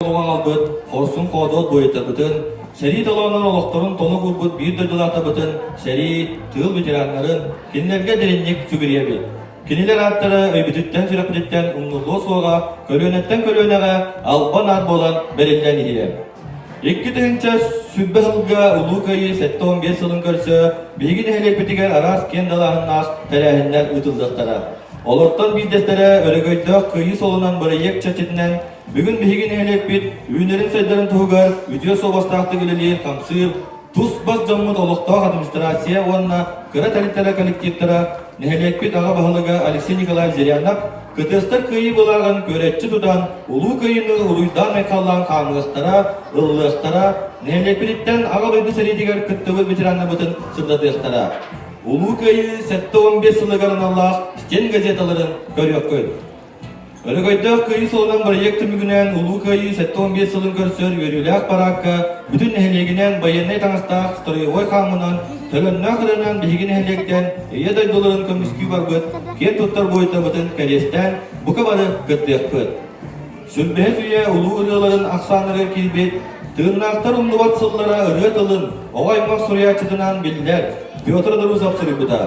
Олоҕу аҕалбыт хорсун-хоодуот буойуттарбытын, сэрии толоонун олохторун толук уурбут биир дойдулаахтарбытын, сэрии, тыыл ветераннарын, кинилэргэ дириҥник сүгүрүйэбит. Кинилэр ааттара өйбүтүттэн-сүрэхпититтэн умнуллуо суоҕа, көлүөнэттэн көлүөнэҕэ албан аат буолан бэриллэн иһиэ. 2020 сылга Улуу Кыайыы 75 сылын көрсө биһиги нэһилиэкпитигэр араас киэҥ далааһыннаах тэрээһиннэр ыытыллыахтара. Олортон биирдэстэрэ Өрөгөйдөөх Кыайыы суолунан бырайыак чэрчитинэн Бүгүн биһиги нэһилиэкпит үүнэрин-сайдарын туһугар үтүө суобастаахтык үлэлиир-хамсыыр, тус-бас дьоммут олохтоох администрация уонна кыра тэрилтэлэр коллективтара, нэһилиэкпит аҕа баһылыга Алексей Николаев Зырянов кытыастар кыайыы былааҕын күөрэччи тутан, Улуу Кыайыыны уруйдаан-айхаллаан хаамыахтара, ыллыахтара, нэһилиэкпититтэн Аҕа дойду сэриитигэр кыттыбыт ветераннарбытын сырдатыахтара. Улуу Кыайыы 75 сылыгар аналлаах стен газеталарын көрүөххүт. Өрөгөйдөөх Кыайыы суолунан бырайыак түмүгүнэн Улуу Кыайыы 75 сылын көрсөр үөрүүлээх параакка бүтүн нэһилиэгинэн байыаннай таҥастаах строевой хаамынан, төлөннөөх ырыанан биһиги нэһилиэктэн Ийэ дойдуларын көмүскүү барбыт киэн туттар буойуттарбытын кэриэстээн бука бары кыттыахпыт. Сүлбэһис үйэ улуу ырыаларын ахсааныгар киирбит Тыыннаахтар умнубат сыллара ырыа тылын оҕо аймах суруйааччытынан биллэр Петр Друзов суруйбута.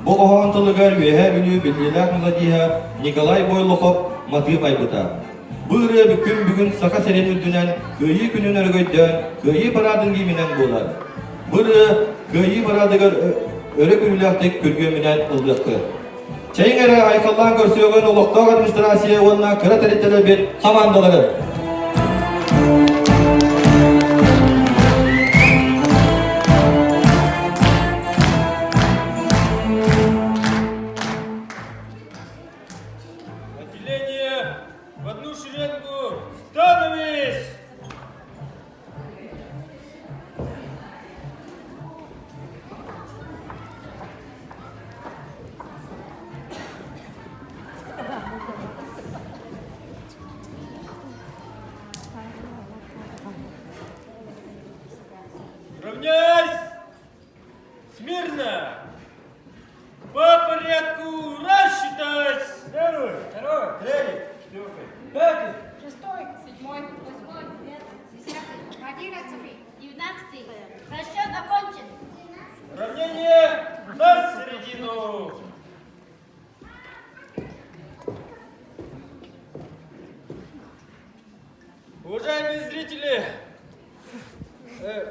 Бу хоһоон тылыгар Үөһээ Бүлүү биллиилээх мелодиһа Николай Бойлохов матыып айбыта. Бу ырыа күн бүгүн Саха сирин үрдүнэн Кыайыы күнүн өрөгөйдөөн Кыайыы параадын гииминэн буолар. Бу ырыа Кыайыы параадыгар өрө күүрүүлээхтик күргүөмүнэн ыллыахпыт. Чэйиҥ эрэ айхаллаан көрсүөҕүн олохтоох администрация уонна кыра тэрилтэлэрбит хамаандаларын. Отделение в одну шеренгу становись! Равняйсь! Смирно! По порядку рассчитать! Первый, второй, третий, четвертый, пятый. Шестой, седьмой, восьмой, девятый, десятый, одиннадцатый, девятнадцатый. Расчет окончен. Равнение на середину. Уважаемые зрители,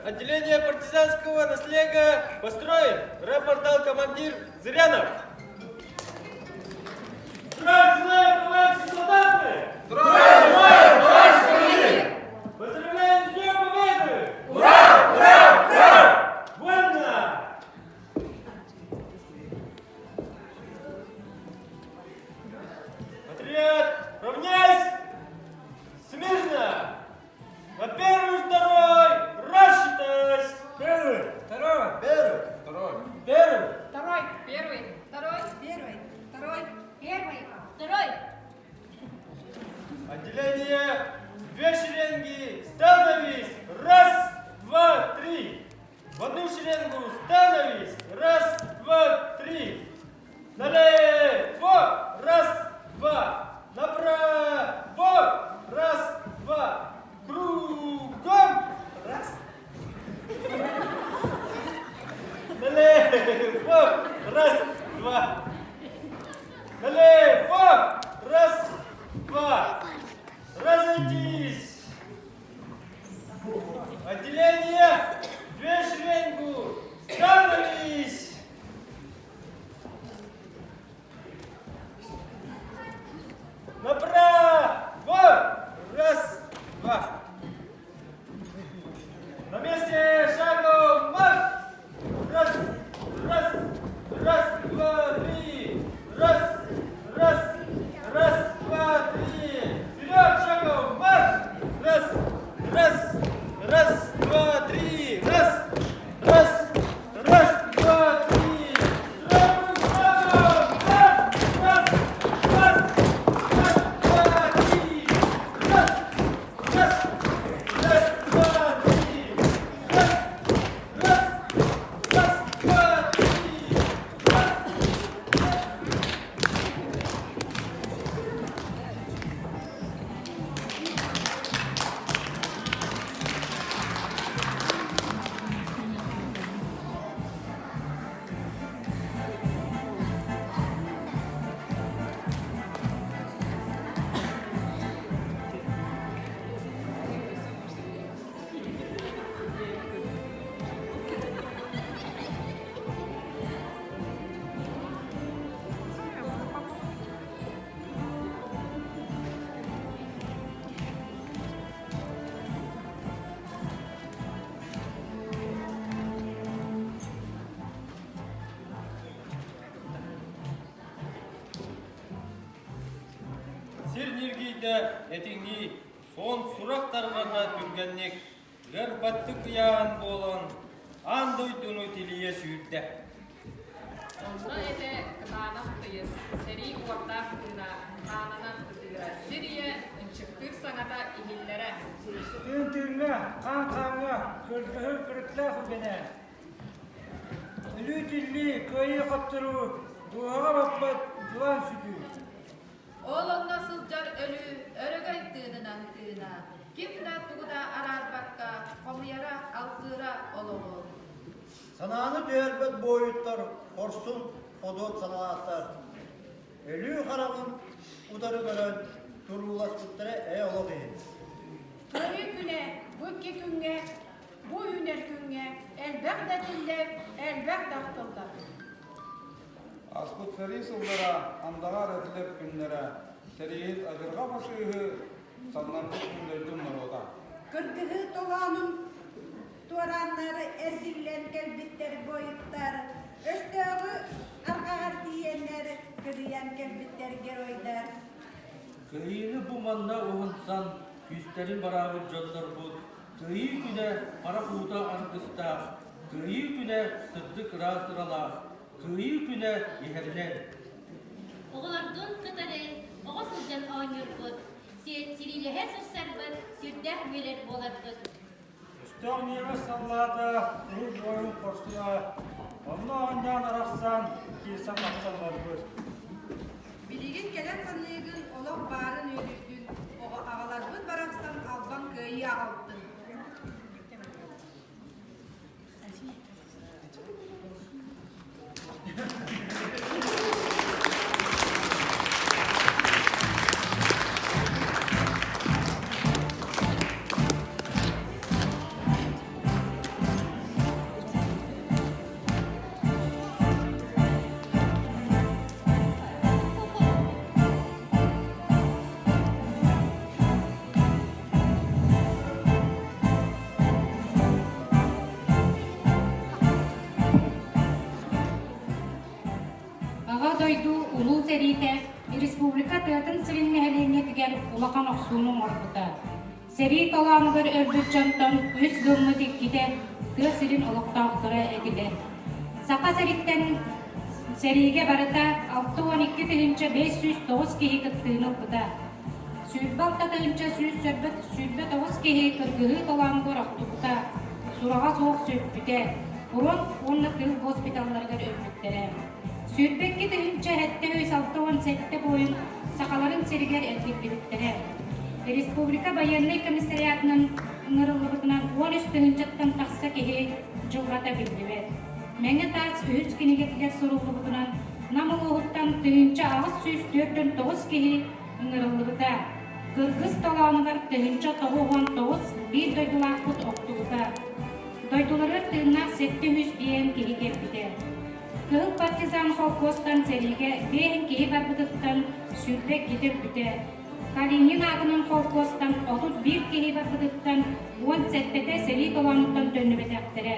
отделение партизанского наслега построен. Рапорт дал командир Зырянов. Здравия желаем, товарищи солдаты! Здравия желаем, товарищ командир! Поздравляем с Днем Победы! Ура! Ура! Ура! Вольно! Отряд, равняйсь! Смирно! На первый, второй, рассчитайся! Первый, второй, первый, второй, первый, Второй, первый, второй, первый, второй, первый, второй. Отделение, две шеренги, становись! Раз, два, три! В одну шеренгу становись! Раз, два, три! Налево! Раз, два! Направо! Раз, два! Кругом! Раз! Налево! Раз, два! Налево! Раз, два! Разойтись! Отделение! Две шеренгу! Становись! Направо! Раз, два! На месте шагом марш! Раз, раз, раз, два, три! Раз, раз, раз, два, три! Вперед, шагом марш! Раз, раз, раз, два, три! Раз, раз, раз, два, три! Раз, раз, раз, раз, раз, два, три! Раз, раз, раз, Биирдэ этиҥнии суон сурах тарҕана түргэнник ыар баттык ыйааһын буолан аан дойдуну тилийэ сүүрдэ. Онно этэ кытаанах тыйыс, сэрии уордаах тыына хаанынан ытыыра, сир ийэ ынчыктыыр саҥата иһиллэрэ. Тыын тыыҥҥа, хаан хааҥҥа, кыргыһы кырыктаах үгэнэ. Өлүү-тиллии, кыайыы-хотторуу, дууһаҕа баппат дьулаан сүтүү. Ол онно сылдьар өлүү өрөгөй тыынынан тыына, ким да тугу да араарбакка хомуйара, алгыыра олоҕу. Санааны түһэрбэт буойуттар хорсун ходуот салааттар өлүү хараҕын утары көрөн турууласпыттара ээ олох иһин. Кыайыы күнэ бу икки күҥҥэ, бу үүнэр күҥҥэ элбэх да этиллэр, элбэх да ахтыллар. Ааспыт сэрии сыллара андаҕар этилэр күннэрэ, сэрииһит адьырҕа фашиһы самнарбыт күн дойдум норуота. Кыргыһыы толоонун туорааннары эргиллэн кэлбиттэр буойуттар, өстөөҕү арҕаҕар тиийэннэр кыдыйан кэлбиттэр геройдар. Кыайыыны бу манна уһунсан күүстэрин бараабыт дьоннорбут Кыайыы күнэ харах уута аргыстаах, Кыайыы күнэ сырдык ыраас ыралаах, Кыайыы күнэ иһэринэн. Оҕолордуун кытары оҕо сылдьан оонньуурбут, сириилэһэ сырсарбыт, сүрдээх үөрэр буоларбыт. Өстөөх ньиэмэс саллаата кыһыл буойун хорсуна онно оонньоон арахсан киирсэн тахсан барбыт. Билигин кэлэн саныыгын олох баарын үөрүүтүн, оҕо аҕаларбыт барахсан албан кыайыы аҕалтын. Аҕа дойду Улуу сэриитэ республика тыатын сирин нэһилиэнньэтигэр улахан охсууну оҥорбута. Сэрии толоонугар өлбүт дьонтон үс гыммыт иккитэ тыа сирин олохтоохторо этилэр. Саха сириттэн сэриигэ барыта 62 509 киһи кыттыыны ылбыта. 26 129 киһи кыргыһыы толоонугар охтубута, сураҕа суох сүппүтэ, фронт уонна тыыл госпиталларыгар өлбүттэрэ. 22 767 буойун сахаларын сиригэр эргиллибиттэрэ. Республика байыаннай комиссариатынан ыҥырыллыбытынан 13 тыһыынчаттан тахса киһи дьылҕата биллибэт. Мэҥэ таас үһүс кинигэтигэр суруллубутунан Нам улууһуттан 1849 киһи ыҥырыллыбыта. Кыргыз толоонугар 1099 биир дойдулаахпыт охтубута. Дойдуларыгар тыыннаах 705 киһи кэлбитэ. Кыһыл партизан холкуостан сэриигэ биэһин киһи барбытыттан 22 өлбүтэ. Калинин аатынан холкуостан 31 киһи барбытыттан 17-тэ сэрии толоонуттан төннүбэтэхтэрэ.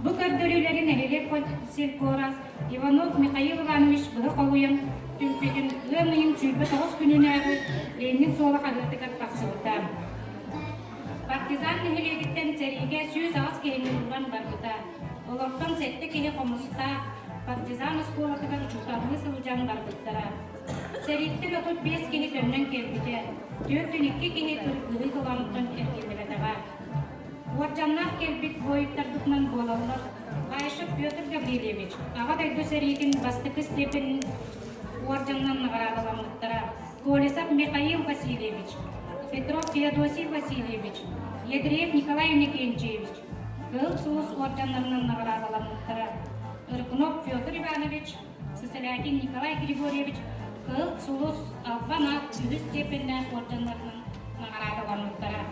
Бу көрдөрүүлэри нэһилиэк сельхоза Иванов Михаил Иванович быһа холуйан түмпүтүн ыам ыйын 29 күнүнээҕи Ленин суола хаһыатыгар тахсыбыта. Партизан нэһилиэгиттэн сэриигэ 108 киһини ылан барбыта. Олортон сэттэ киһи хомустаах партизан оскуолатыгар учууталлыы сылдьан барбыттара. Сэрииттэн 35 киһи төннөн кэлбитэ, 42 киһи кыргыһыы толоонуттан эргиллибэтэҕэ. Уордьаннаах кэлбит буойуттарбытынан буолаллар Баишев Петр Гаврильевич Аҕа дойду сэриитин бастакы степенин уордьанынан наҕараадаламмыттара. Колесов Михаил Васильевич, Петров Феодосий Васильевич, Ядреев Николай Иннокентьевич Кыһыл Сулус уордьаннарынан наҕараадаламмыттара. Рыкунов Петр Иванович, Сысолятин Николай Григорьевич Кыһыл Сулус Албан аат үһүс степеннээх уордьаннарынан наҕараадаламмыттара.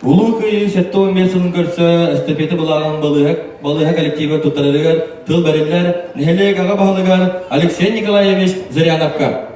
Улуу Кыайыы 75 сылын көрсө эстафета былааҕын балыыһа, балыыһа коллектива туттарарыгар тыл бэриллэр нэһилиэк аҕа баһылыгар Алексей Николаевич Зыряновка.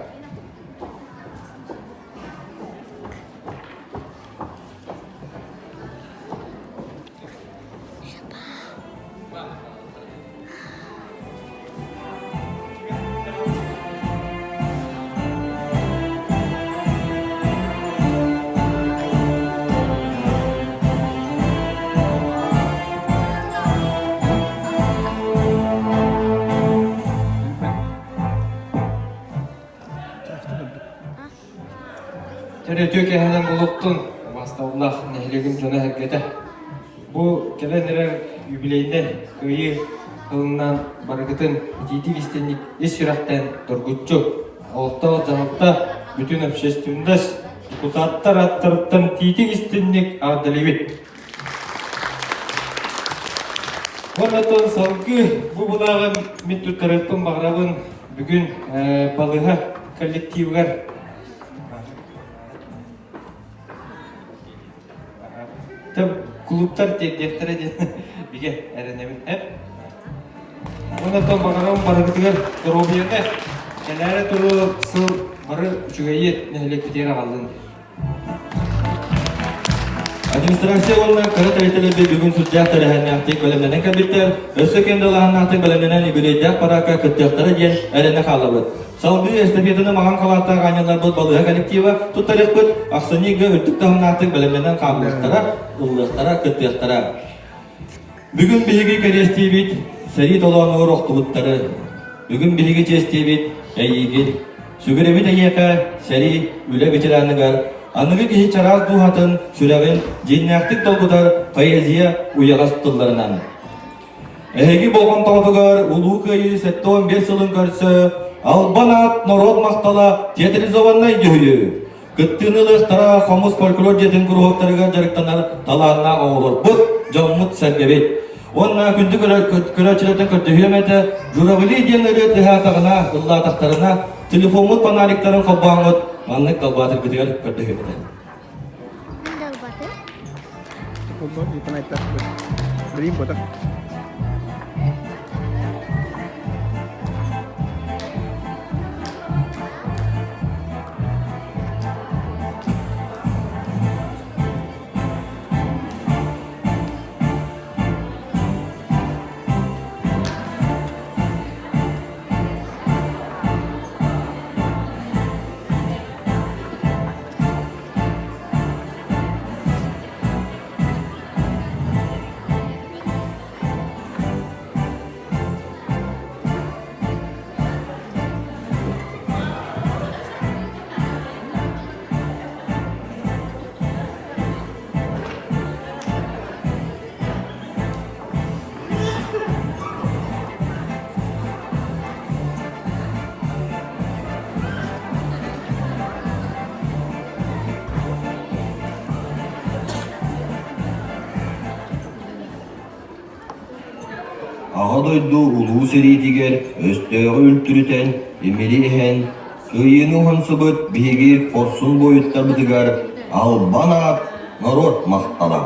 Төрөтүө кэһэнэн булуктун, басталлах нэһилиэгим дьоно эргэтэ. Бу кэлэн эрэр юбилейнай кыайыы тылынан барыгытын итиитик истинник ис сүрэхтэн доргуччу олохтоох дьаһалта бүтүн общественность депутаттар аттарыттан тиитик истинник аҕдалибит. Оннотон салгыы бу былааҕы мин туттарыахпын баҕарабын бүгүн балыыһа коллективыгар Клубтар тиэрдиэхтэрэ диэн бигэ эрэнэбин. Онон баҕарабын барыгытыгар доруобуйаны, кэлээри туруу сыл бары үчүгэйи нэһилиэкпитигэр аҕаллын. Администрация уонна кыра тэрилтэлэргэ бүгүн сүрдээх тэрээһиннээхтик бэлэмнэнэн кэлбиттэр, өссө кэм далааһыннаахтык бэлэмнэнэн юбилейдээх параакка кыттыахтара диэн эрэнэ хаалабыт. Салгыы эстафетаны маҥан халааттаах аанньалларбыт балыыһа коллектива туттарыахпыт, ахсынньыга үрдүк таһымнаахтык бэлэмнэнэн хаамыахтара, ыллыахтара, кыттыахтара. Бүгүн биһиги кэриэстиибит сэрии толоонугар охтубуттары. Бүгүн биһиги чиэстиибит эйиигин. Сүгүрэбит эйиэхэ сэрии, үлэ ветераныгар, аныгы киһи чараас дууһатын, сүрэҕин дьиҥнээхтик долгутар поэзия уйаҕас тылларынан. Эһиги болҕомтоҕутугар Улуу Кыайыы 75 сылын көрсө Албан аат норуот махтала театрализованнай дьүһүйүү. Кыттыыны ылыахтара хомус фольклор дьиэтин куруһуоктарыгар дьарыктанар талааннаах оҕолорбут, дьоммут-сэргэбит. Уонна күндү көрөөччүлэртэн көрдөһүөм этэ, Журавли диэн ырыа тыаһаатаҕына, ыллаатахтарына, телефоммут фонариктарын холбооҥҥут маннык далбаатыргытыгар көрдөһүөм этэ. Аҕа дойду Улуу сэриитигэр өстөөҕү үлтүрүтэн, имири иһэн, Кыайыыны уһансыбыт биһиги хорсун буойуттарбытыгар албан аат, норуот махтала!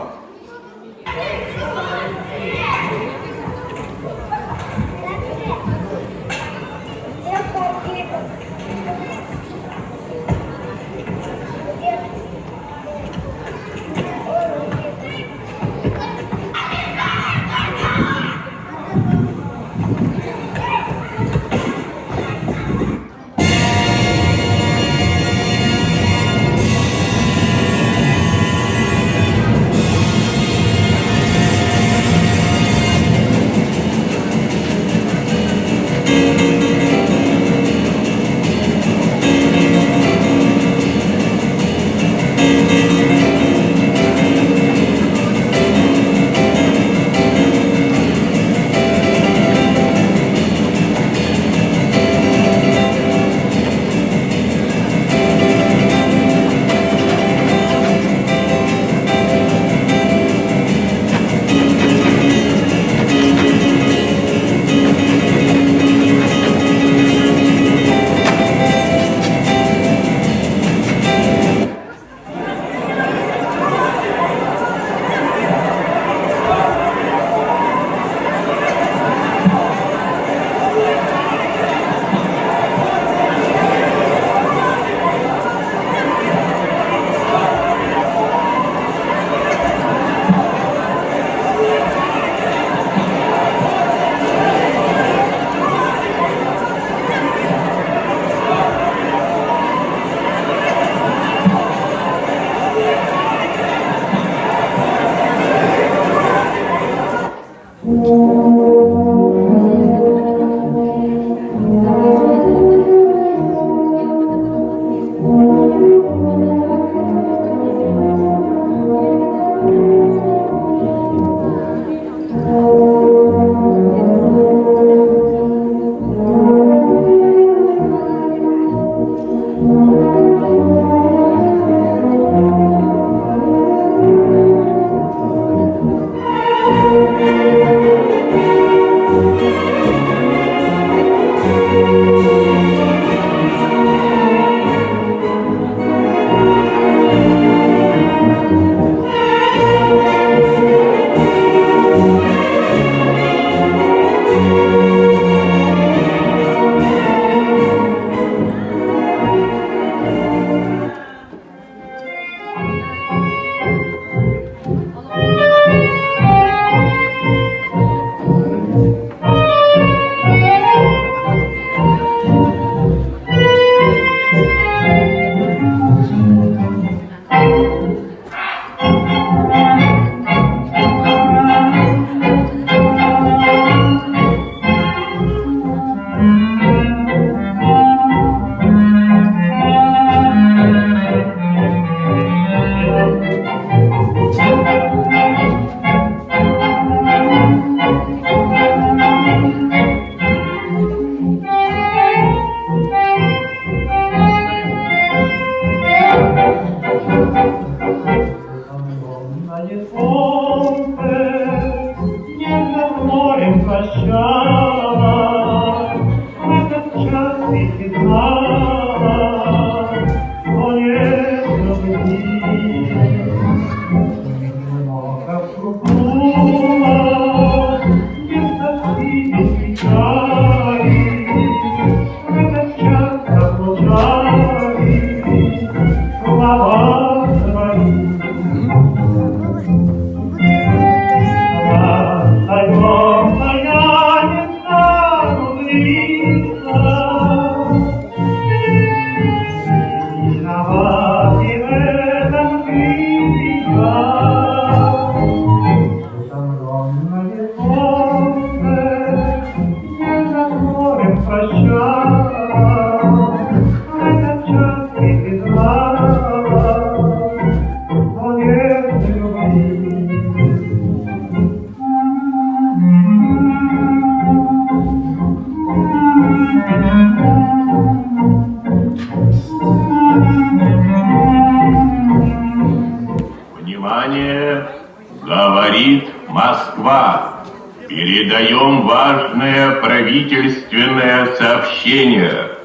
Говорит Москва. Передаем важное правительственное сообщение.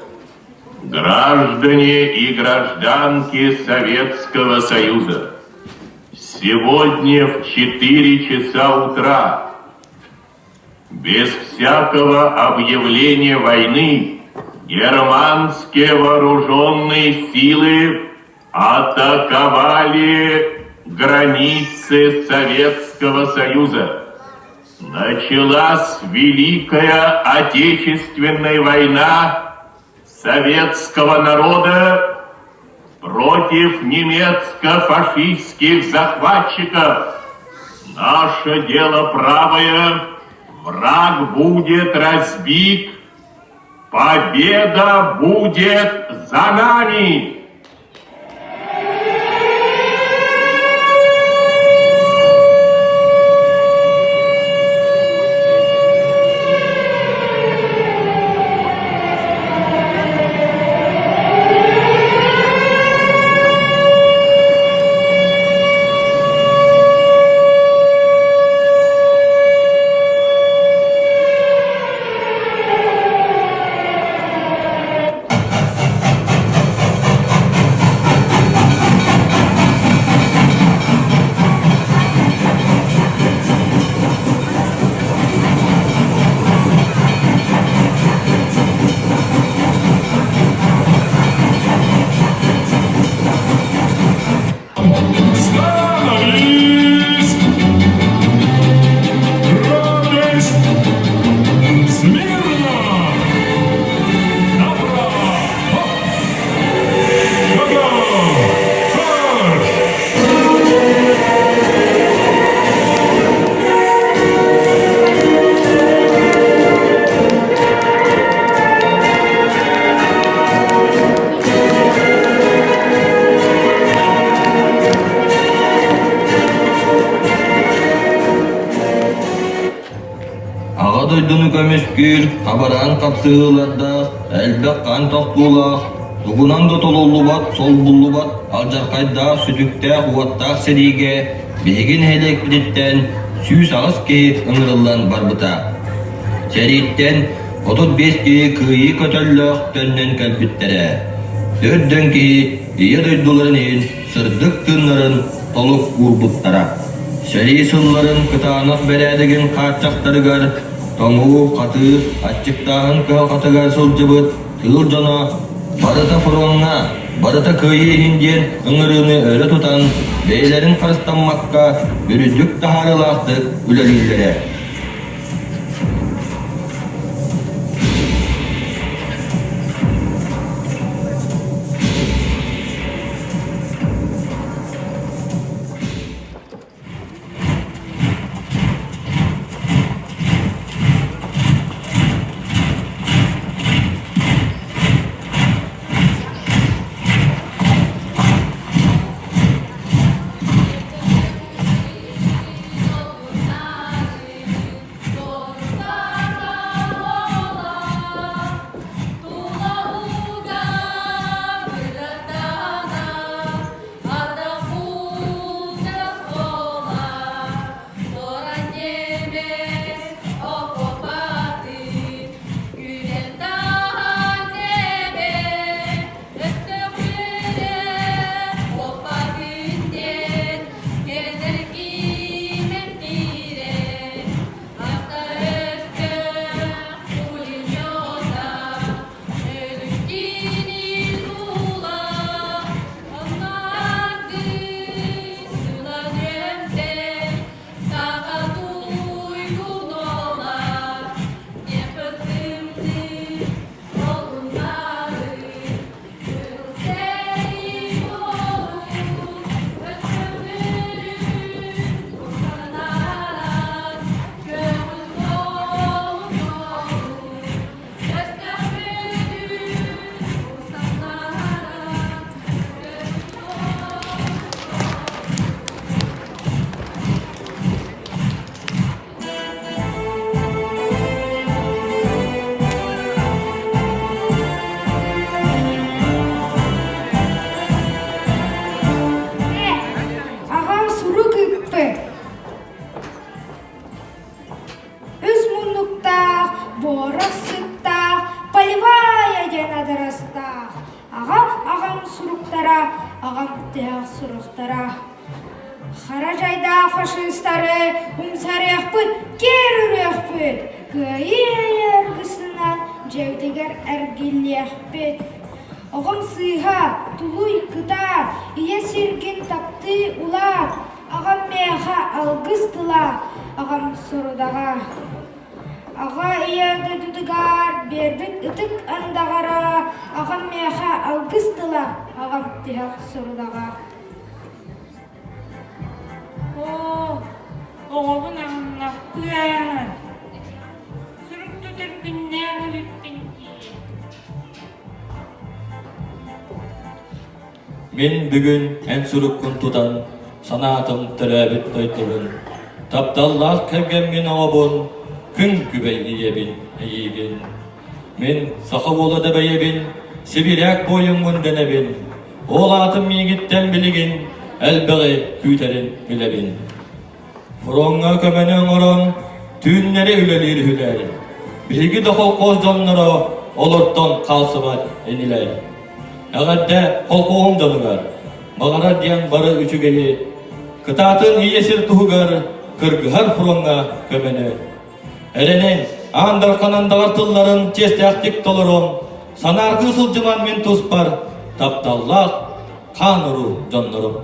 Граждане и гражданки Советского Союза, сегодня в 4 часа утра, без всякого объявления войны, германские вооруженные силы атаковали границы Советского Союза. Началась Великая Отечественная война советского народа против немецко-фашистских захватчиков. Наше дело правое, враг будет разбит, победа будет за нами! Становись! Равняйсь! Смирно! Направо! Шагом! Марш! Аҕа дойдуну көмүскүүр, хабараан хапсыһыылардаах, элбэх хаан тохтуулаах, тугунан да толуллубат, солбуллубат алдьархайдаах сүтүктээх уоттаах сэриигэ биһиги нэһилиэкпититтэн 108 киһи ыҥырыллан барбыта. Сэрииттэн 35 киһи кыайыы көтөллөөх төннөн кэлбиттэрэ. Төрдөн киһи Ийэ дойдуларын иһин сырдык тыыннарын толук уурбуттара. Сэрии сылларын кытаанах бэрээдэгин хааччахтарыгар тоҥуу, хатыы, аччыктааһын кыһалҕатыгар сылдьыбыт тыыл дьоно барыта фроҥҥа, барыта кыайыы иһин диэн ыҥырыыны өрө тутан, бэйэлэрин харыстаммакка үрдүк таһаарыылаахтык үлэлииллэрэ. тыллара, аҕам тиһэх суруктара. Хара дьайдаах фашистары умсарыахпыт, киэр үрүөхпүт, кыайыы эйэ аргысынан дьиэбитигэр эргиллиэхпит. Оҕом сыыһа, тулуй, кытаат, ийэ сиргин таптыы улаат, аҕам миэхэ алгыс тыла, аҕам сорудаҕа. Аҕа ийэ дойдутугар биэрбит ытык андаҕара, аҕам миэхэ алгыс тыла, аҕам тиһэх сорудаҕа. Оо, оҕобун аҥнахтыан, сурук тутар күннээх эбиппин дии. Мин бүгүн эн суруккун тутан, санаатым төрөөбүт дойдубун, тапталлаах кэргэммин оҕобун, күн күбэй ийэбин эйиигин. Мин саха уола да бэйэбин, сибиряк буойуҥҥун дэнэбин, ол аатым миигиттэн билигин элбэҕи күүтэрин билэбин. Фроҥҥа көмөнү оҥорон, түүннэри үлэлиир үһүлэр. Биһиги да холкуос дьонноро олортон хаалсыбат инилэр. Эҕэрдэ холкуоһум дьонугар, баҕарар диэн бары үчүгэйи, кытаатын ийэ сир туһугар кыргыһар фроҥҥа көмөнү. Эрэнэн, аан дархан андаҕар тылларын чиэстээхтик толорон, санааргыы сылдьыман мин туспар тапталлаах хаан уруу дьоннорум.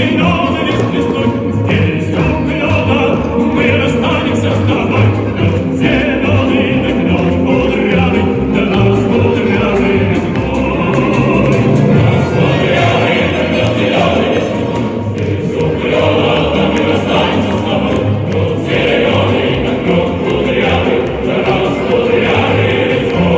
зеленый лист лесной, Здесь у клена мы расстанемся с тобой. Клен зеленый, да клен кудрявый, да нас кудрявый лесной. Нас кудрявый, да клен зеленый лист лесной, Здесь у клена, да мы расстанемся с тобой. Клен зеленый, да клен кудрявый, да нас кудрявый лесной.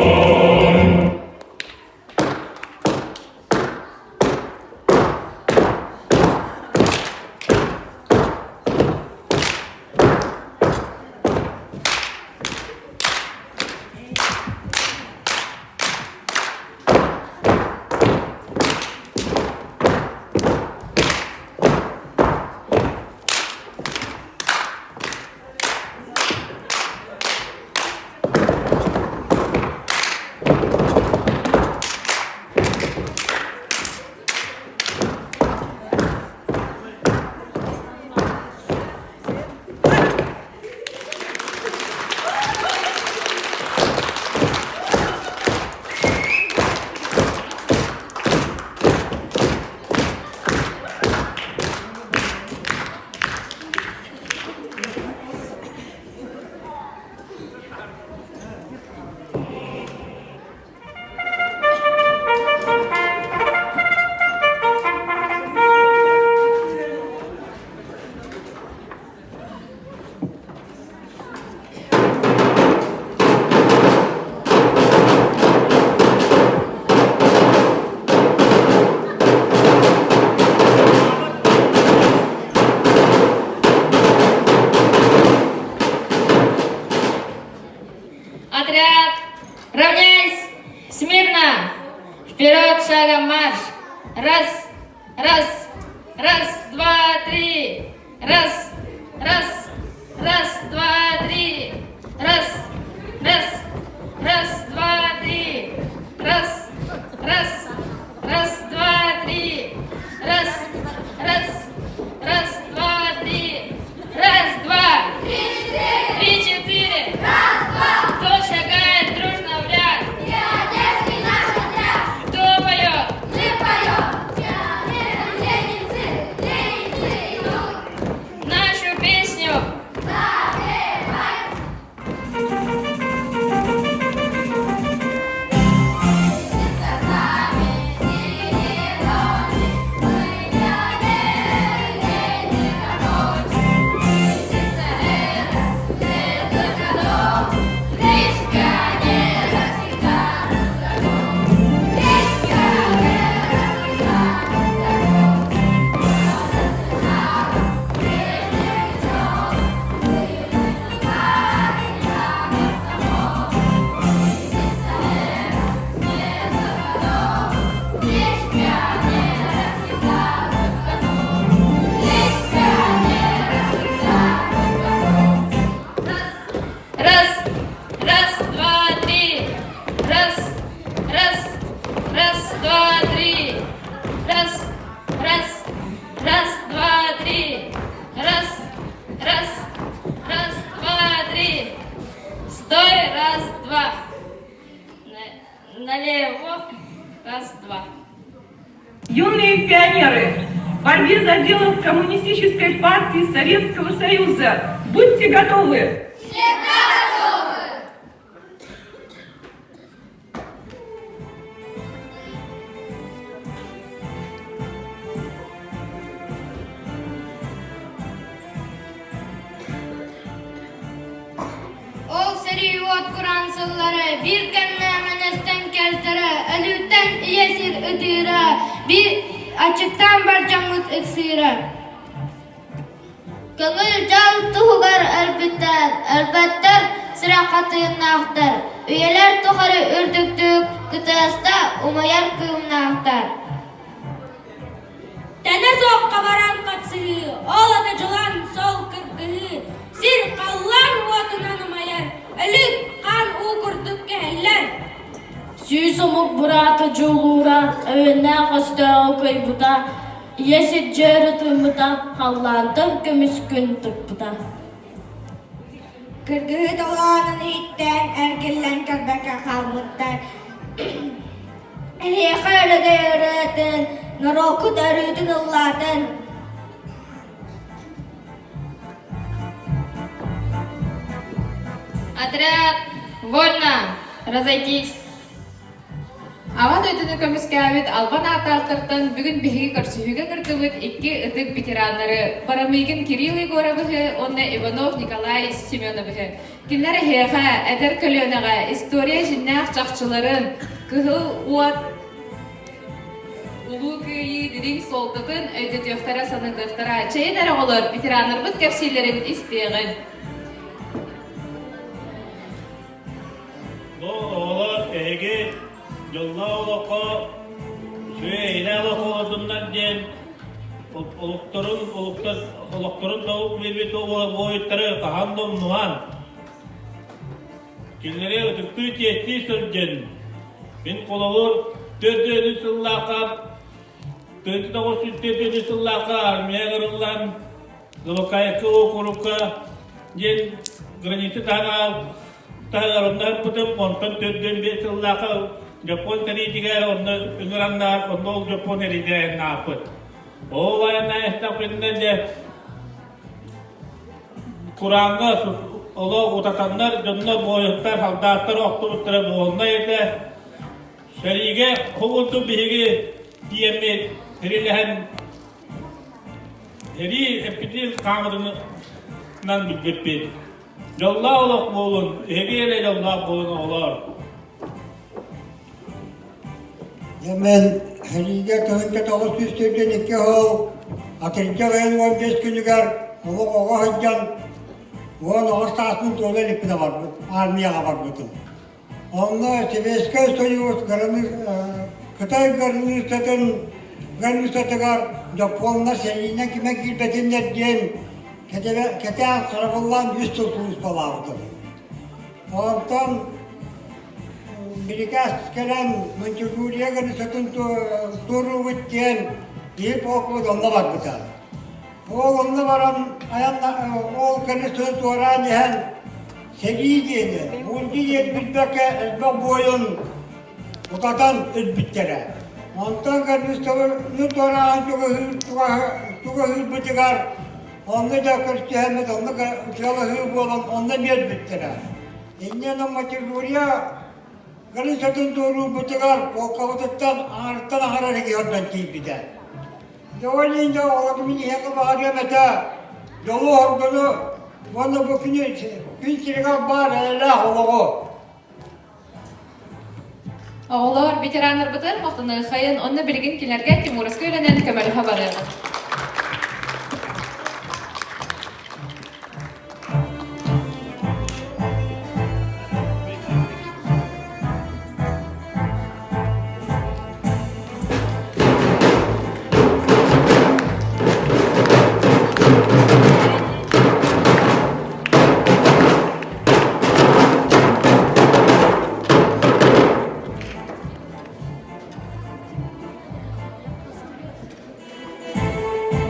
Отряд, равняйсь! Смирно! Вперед, шагом марш! Раз, раз, раз, два, три! Раз, раз, раз, два, три! Раз, раз, раз, два, три! Раз, раз, раз, два, три! Раз, раз, раз, два, три! Раз, два! Три, четыре! Раз, два! Кто шагает дружно в ряд? Пионерский наш отряд! Кто поет? Мы поем! Пионеры, ленинцы, ленинцы идут! Нашу песню! Запевай! Раз, раз, два, три. Раз, раз, раз, два, три. Раз, раз, раз, два, три. Раз, раз, раз, два, три. Стой, раз, два. Налево, раз, два. Юные пионеры, в борьбе за дело Коммунистической партии Советского Союза будьте готовы! Всегда готовы! Ол сэрии уот кураан сыллара биир кэмҥэ мэнэстэн кэлтэрэ, өлүүттэн ийэ сир ытыыра, биир аччыктаан бар дьоммут ыксыыра. Көҥүл дьол туһугар өлбүттэр, өлбөттөр сүрэххэ тыыннаахтар, үйэлэр тухары үрдүктүк кытыаста умайар кыымнаахтар. Тэнэ суохха баран хапсыһыы, ол ата дьулаан сол кыргыһыы, сир халлаан уотунан умайар, өлүк хаан уу курдук кэһэллэр. Сүүс омук бураата дьулуура, өйөннөөх өстөөҕү кыайбыта, ийэ сир дьүөрү тыыммыта, халлаантан көмүс күн тыкпыта. Кыргыһыы толоонун иһиттэн эргиллэн көрбөккө хаалбыттар. Эһиэхэ өрөгөй ырыатын, норуоккут өрүүтүн ыллаатын. Отряд, вольно! Разойтись! Аҕа дойдуну көмүскээбит албан ааттаахтартан бүгүн биһиги көрсүһүүгэ кырдыбыт икки ытык ветераннары Барамыгин Кирилл Егоровиһы уонна Иванов Николай Семеновиһы. Кинилэр эһиэхэ, эдэр көлүөнэҕэ история дьиннээх чахчыларын, кыһыл уот Улуу Кыайыы дириҥ суолтатын өйдөтүөхтэрэ, санатыахтара. Чэйин эрэ оҕолор, ветераннарбыт кэпсииллэрин истиэҕин. Бу оҕолор эһиги дьоллоох олоххо, үчүгэй олоххо олордуннар диэн олохторун олохторун толук биэрбит буойуттары хаһан да умнуһан, кинилэри ытыктыы чиэстии сылдьын. Мин холобур 4 сыллаахха 1904 сыллаахха армия ыҥырыллан Новокаевка уокурукка диэн граница таһынан таһыгар онно ыппытым, онтон 45 сыллаахха Дьоппуон сэриитигэр онно ыҥыраннаах, онно ол Дьоппуон сэриитигэр айаннааппыт. Ол айаннаан истэхпитинэ дьэ курааҥҥа олох утатаннар дьоннор буойуттар, салдааттар охтубуттара буолунай этэ. Сэриигэ курдук биһиги тиийэммит сирилэһэн Сэрии эппитин хаамытынан билбиппит. Дьоллоох олох буолун, эһиги эрэ дьоллоох буолун оҕолоор. Дьэ мен сэриигэ 1942 сыл атырдьах ыйын 15 күнүгэр олох оҕо сылдьан 19 сааспын туола иликпинэ барбыт, армияҕа барбытым. Онно Сэбиэскэй Сойуус Кытай границатын границатыгар дьоппуоннар сэриинэн кимэ киирбэтиннэр диэн кэтээн харабыллаан үс сыл сулууспалаабытым. Онтон бирикээс кэлэн Маньчжурия границатын туоруубут диэн киһи полкубут онно барбыта. Ол онно баран айан ол границаны туораан иһэн Сэрии диэни, мунди диэн билбэккэ элбэх буойун утатан өлбүттэрэ. Онтон Горнистовны туораан чугаһыырбытыгар онно да көрсүһэммит, онно ытыалаһыы буолан онно биэрбиттэрэ. Инньэ Матигурия границатын туоруурбутугар полкабытыттан аҥарыттан аҥара регионтан тиийбитэ. Дьоҕо дьэ оҕолорум иһиэхэ баҕарыам этэ, дьолу-соргуну уонна бу күнү күн сиригэр баар эйэлээх олоҕу. Оҕолор, ветераннарбытын махтаныаххайын уонна билигин кинилэргэ Тимуровскай үлэнэн көмөлөһө барыаҕыт.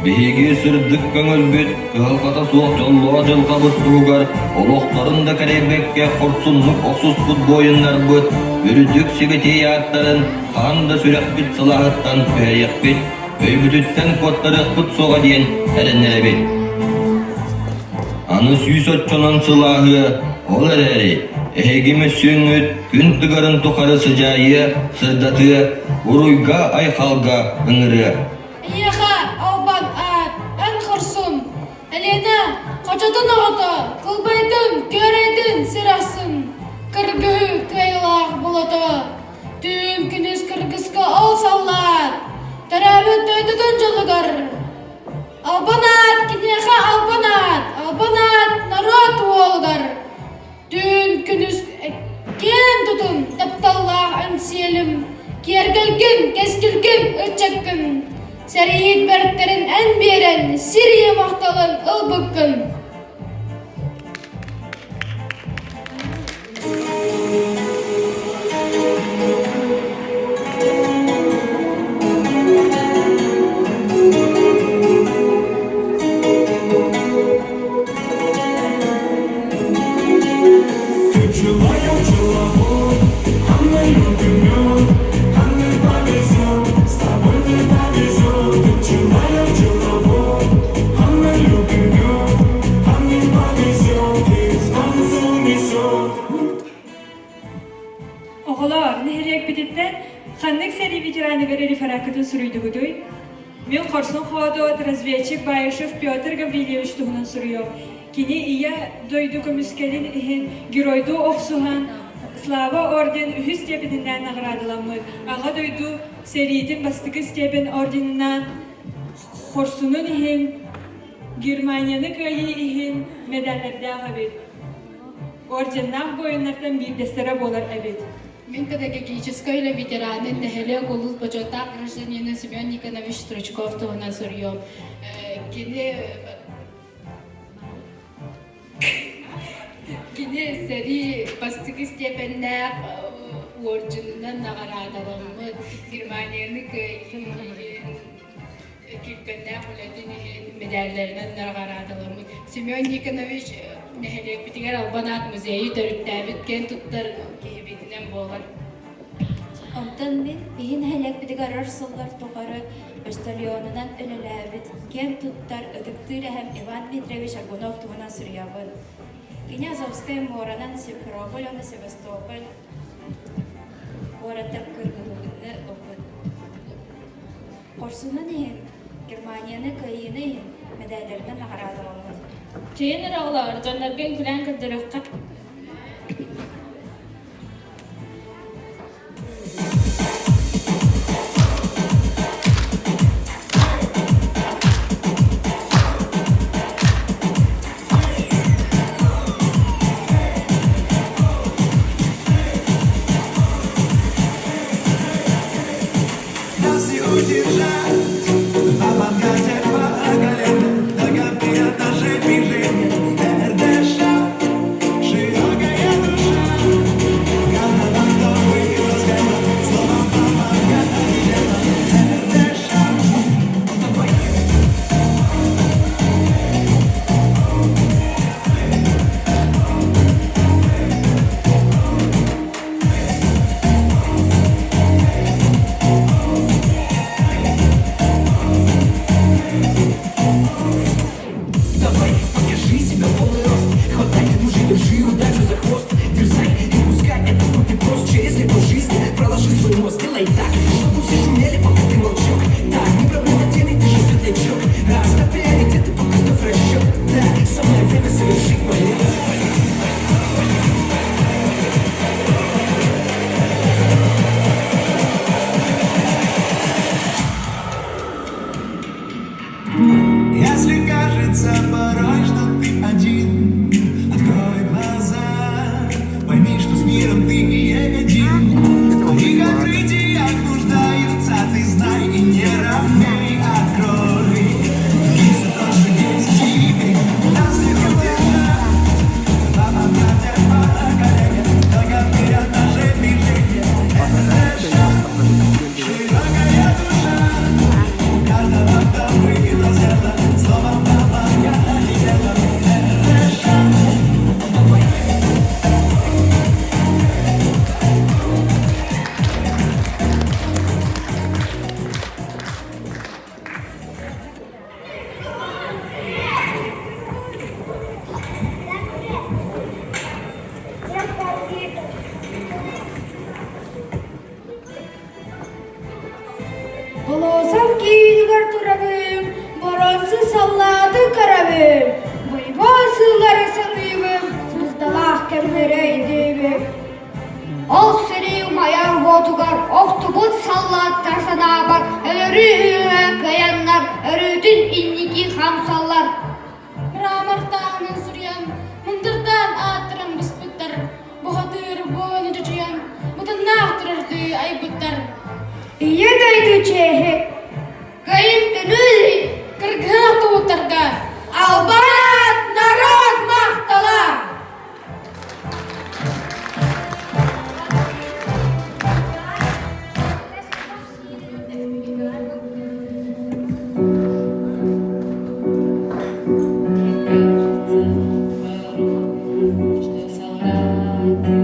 Биһиги сырдык көҥүлбүт, кыһалҕата суох дьоллоох дьылҕабыт туһугар олохторун да кэрэйбэккэ хорсуннук охсуспут буойуннарбыт үрдүк сибэтиэй ааттарын хаһан да сүрэхпит сылааһыттан түһэриэхпит, өйбүтүттэн куоттарыахпыт суоҕа диэн эрэннэрэбит. Аны сүүс оччонон сылааһыа, ол эрээри эһиги мөссүөҥҥүт күн тыгарын тухары сыдьаайыа, сырдатыа, уруйга-айхалга ыҥырыа. Эйиэхэ албан аат, эн хорсун, Элиэнэ хочотун оҕото, кылбайдын, күөрэйдин сир ахсын, кыргыһыы кыайыылаах болото, түүн күнүс кыргыска ол саллаат, төрөөбүт дойдутун дьолугар Албан аат киниэхэ албан аат, албан аат норуот уолугар. Түүн күнүс киэн тутун тапталлаах эҥсиэлим, киэргэлгин, кэскилгин, ыччаккын, сэрииһит бэртэрин эн биэрэн, сир ийэ махталын ылбыккын. Ты пчела, я пчеловод, а мы любим мед, а мы повезет, с тобой не повезет. Ты пчела, я пчеловод. хорсун хоодуот разведчик Баишев Петр Гаврильевич туһунан суруйуом. Кини Ийэ дойду көмүскэлин иһин геройдуу охсуһан Слава орден үһүс степенинэн наҕараадаламмыт, Аҕа дойду сэриитин бастакы степень орденынан хорсунун иһин Германияны кыайыы иһин медаллардаах эбит. Орденнаах буойуннартан биирдэстэрэ буолар эбит. Мин педагогическай үлэ ветеранын, нэһилиэк улуус бочуоттаах гражданина Семен Никонович Стручков туһунан суруйуом. Кини кини сэрии бастакы степеннээх уордьунунан наҕараадаламмыт, Германияны кыайыытын иһин килбэннээх үлэтин иһин медалларынан наҕараадаламмыт. Семен Никонович нэһилиэкпитигэр Албан аат музейы төрүттээбит киэн туттар киһибитинэн буолар. Онтон мин биһи нэһилиэкпитигэр өр сыллар тухары почтальонунан үлэлээбит, киэн туттар, ытыктыыр эһэм Иван Дмитриевич Аргунов туһунан суруйабын. Кини Азовскай муоранан Симферополь уонна Севастополь куораттар кыргыһыыны ылбыт. Хорсунун иһин, Германияны кыайыыны иһин мэдээллэринэн наҕараадаламмыт. Чэйин эрэ оҕолоор, дьоннорго үҥкүүлээн көрдөрүөххэ. Нас не удержать, а подкате по колено, ногам вперед наше движение. РДШ, широкая душа, карнавал новый схема, словом помогает дело. РДШ, давай. Давай, покажи себя в полный рост. Хватай, дружи, держи удачу за хвост. Дерзай и пускай этот путь не прост. Через лето жизни проложи свой мост. Делай так, чтобы все шумели, пока ты молчок. Так, не проблема тени, ты же светлячок. Оставь приоритеты, подготовь расчет. Да, самое время совершить полет. Если кажется порой, что ты один, открой глаза, пойми, что с миром ты не один. В твоих открытиях нуждаются, ты знай и не робей, открой. Лица тоже есть теперь, нас не удержать. По колени, нога вперед, наше движение. Это шаг, широкая душа. У каждого, кто выиграл дело, словом помогает дело. Это шаг, давай. Болосов киинигэр турабын, боронсу саллааты көрөбүн, бойбоо сыллары саныыбын, суолталаах кэмнэри өйдүүбүн. Ол сэрии умайар уотугар охтубут саллааттар санаабар өлөрүү үөһэ кыайаннар, өрүүтүн инники хамсаллар. Мрамортааһынын суруйан, мындырдаан ааттарын быспыттар, бухатыыр буону чочуйан, мытыннаах турардыы айбыттар. Ийэ дойду чиэһи, кыайын күнү Кыргыһах туһуттарга албан народ махтала! Кажется порой, что солдаты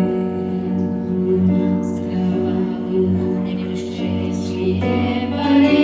с кровавых не бесчестие полей.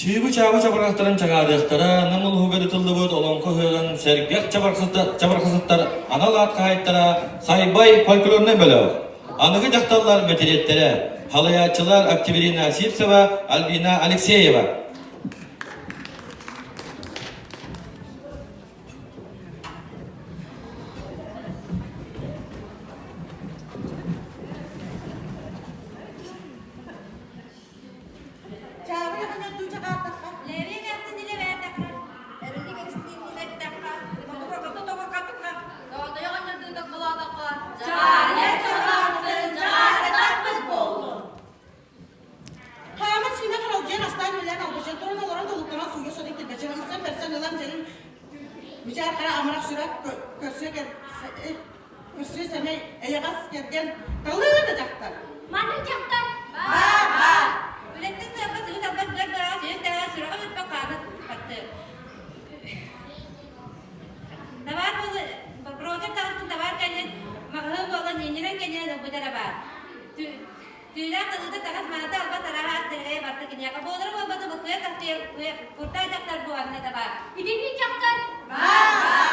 Чыыбы-чаабы чабырҕахтарын чаҕаарыахтара Нам улууһугар ытыллыбыт Олоҥхо ыһыаҕын сэргэх чабырҕахсыттар анал аат хаһаайыттара Сайбай фольклорнай бөлөх, аныгы дьахталлар мэтириэттэрэ, халайааччылар Октябрина Сивцева, Альбина Алексеева. Чаабый оҕонньордуу чаҕаардахха, Лэриэ эмээхсин илэбээтэххэ, Эрилик эристииннин эттэххэ, Ботугургата тобурҕатыхха, Тоотойо оҕонньордуу токколоотоххо, Чаарыйа чаҕаартын, чаҕаарытахпыт буоллун. Хааман сиинэ харалдьыйан астаан үлэлээн албачан туран олорон толуктанан сууйа сотун килбэччэн ылсан бэрсэн ылан дьэнин бичээр хара амарах сүрэх көрсө көрсө сэмэй эйэҕэс кэргэн талыы да дьахтар. Маннык дьахтар Баа баа. Үлэттэн сыарба сыһы талбас быар быраҕа сүүс тэҕэ сүрэҕэ бүппэ хааны батты. Табаар буолу брокер таҕыстын табаар кэллин маҕаһыын буолан ньинньирэн кэннинэн ылбыта эрэ баар. Түүлээх талыыта таҕас маната албас арааһа астырҕайа барта киниэхэ буолара буолбата буккуйа тахтыйа куртаа дьахтар бу анна да баар. Итинник дьахтар Баа баа.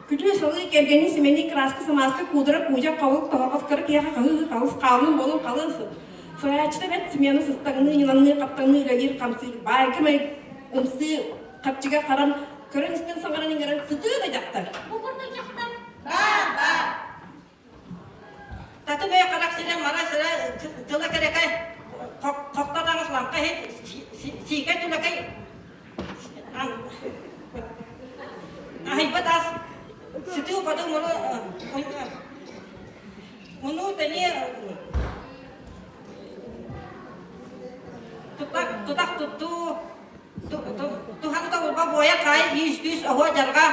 Күтүө салыы кэргэни симэни кырааска самааска куудара куудьа хабыл тоһоҕос кыра киһиэхэ хаһыы халыс хаалын болун халын Сурааччыта бэрт смена сыстаҥныы ньылаҥныы хаптаҥныы үлэлиир хамсыыр баайга май ымсыы хапчыга харан көрөн истэн саҥаран иҥэрэн сытыы да дьахтар. Бу курдук дьахтар Баа баа. Таты бэйэ харах сирэ мара сирэ тыла кэрэкэй хохто таҥас лаҥха иһит сиикэй түлэкэй аһыйбат ас сытыы хоту муну муну тэниэ тутах тутах туттуу Туһаны тобулба буойа хаай иис күүс оһуо дьарҕа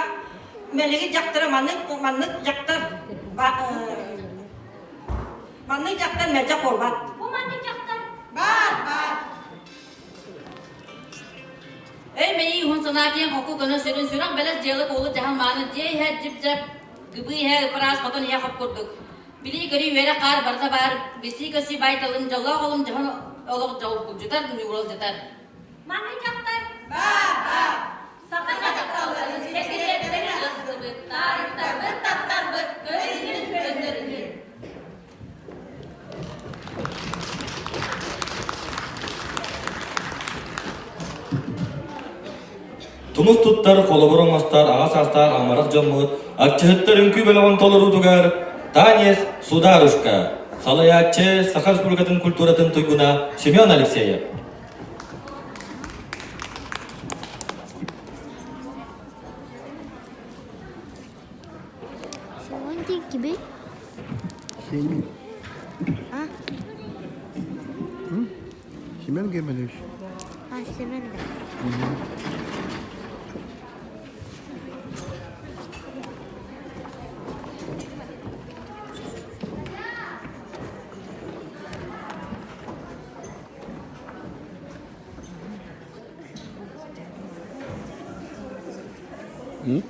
мэлиги дьахтара маннык маннык дьахтар маннык дьахтар мэлдьэх буолбат. Бу маннык дьахтар Баар баар. Эй мэйии уһун санаа киэҥ холку көнө сүрүн сүрэх бэлэс дьыала куолу дьаһал мааны дьиэ иһэ дьип-дьап гыбыы иһэ ыпыраас хотон иһэ хоп курдук Билии көрүү үөрэх хаар барыта баар билсии көссүү баай талым дьоллоох олум дьоһун олох дьолгучутар ньууралдьытар Маннык дьахтар Баар баар. Саха дьахталларын сэкириэттэрин астыбыт, таарыктарбыт таптарбыт, көрүнүн көннөрүнүн. Тумус туттар, холобур оҥостор аҕа саастаах амарах дьоммут Аччыһыттар үҥкүү бөлөҕүн толоруутугар Танец Сударушка, салайааччы Саха Республикатын культуратын туйгуна Семен Алексеев. Семен диэн кимий? Семен. А? Семен Германович. А, Семен да. М?